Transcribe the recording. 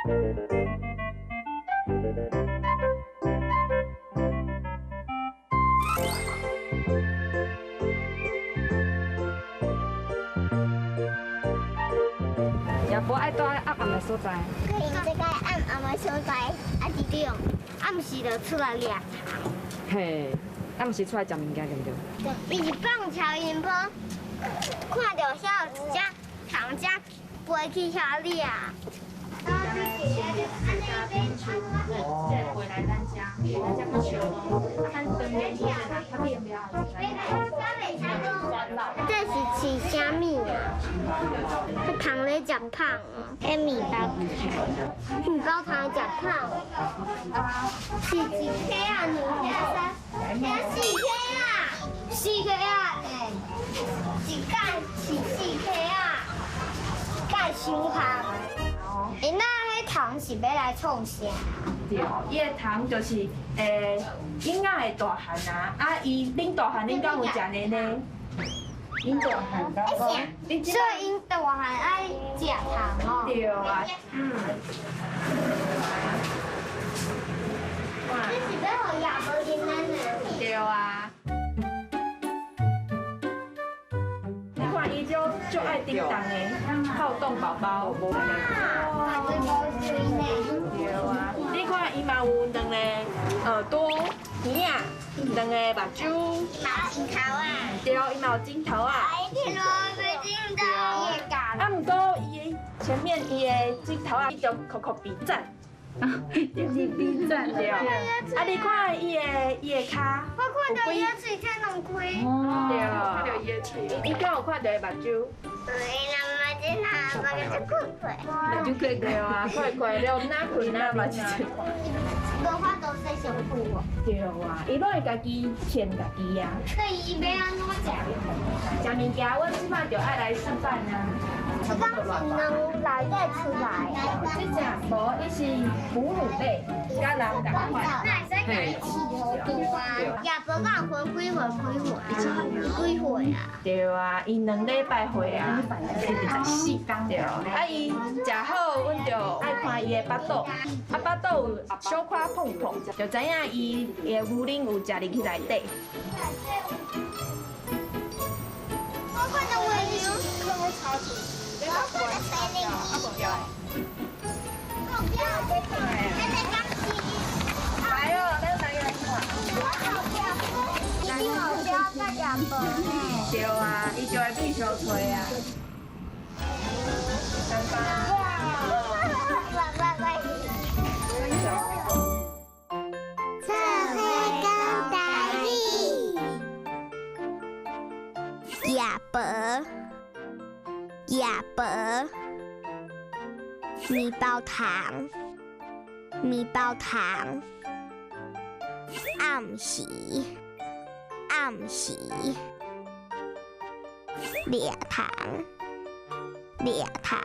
也無愛蹛暗暗的所在。𪜶這个暗暗的所在，啊，佇這種暗時就出來掠蟲。嘿，暗時出來食物件對毋對？伊是放超音波，看著遐有一隻蟲仔飛去遐掠。這是飼啥物啊？彼蟲咧食麭，彼麵包蟲，麵包蟲食麭。是一顆啊，兩顆啊，三顆，四顆啊，四顆啊，一間是四顆啊，蓋傷香。欸，那彼蟲是欲來創啥？對，伊的蟲就是囡仔會大漢啊，啊伊恁大漢恁敢有食奶奶？恁大漢敢講？所以𪜶大漢愛食蟲哦。對啊，嗯。這是欲予夜婆啉咱的。對啊。你看伊就足愛叮當的，好動寶寶。哇，這無水呢。對啊，你看伊嘛有兩個耳朵、耳仔，兩個目睭。嘛有鏡頭啊。對，伊嘛有鏡頭啊。哎，天啊，沒鏡頭。啊，毋過伊的前面伊的鏡頭啊，伊就扣扣比讚。就是比讚對。啊，你看伊的跤。我看著伊的喙才兩開。對。看著伊的喙。你敢有看著伊目睭？對，目睭目睭快快。目睭快快啊，快快了，哪睏哪目睭。無法度洗身軀哦。對啊，伊攏會家己舔家己啊。那伊欲按怎食？食物件，阮這擺就愛來示範啊。這敢是卵內底出來的？這隻無，伊是哺乳類，佮人仝款。那會使共伊飼予大啊？夜婆敢有分幾歲幾歲啊？幾歲啊？對啊，伊2禮拜歲啊，24工對。啊，伊食好，阮就愛看伊的腹肚，啊，腹肚有小可膨膨，就知影伊的牛奶有食入去內底。我看著蜗牛。我看著飛輪機。來哦，咱來來看。對啊，伊就會變相吹啊。三八。做伙講台語。夜婆，夜婆，麵包蟲，麵包蟲，暗時，暗時，掠蟲，掠蟲。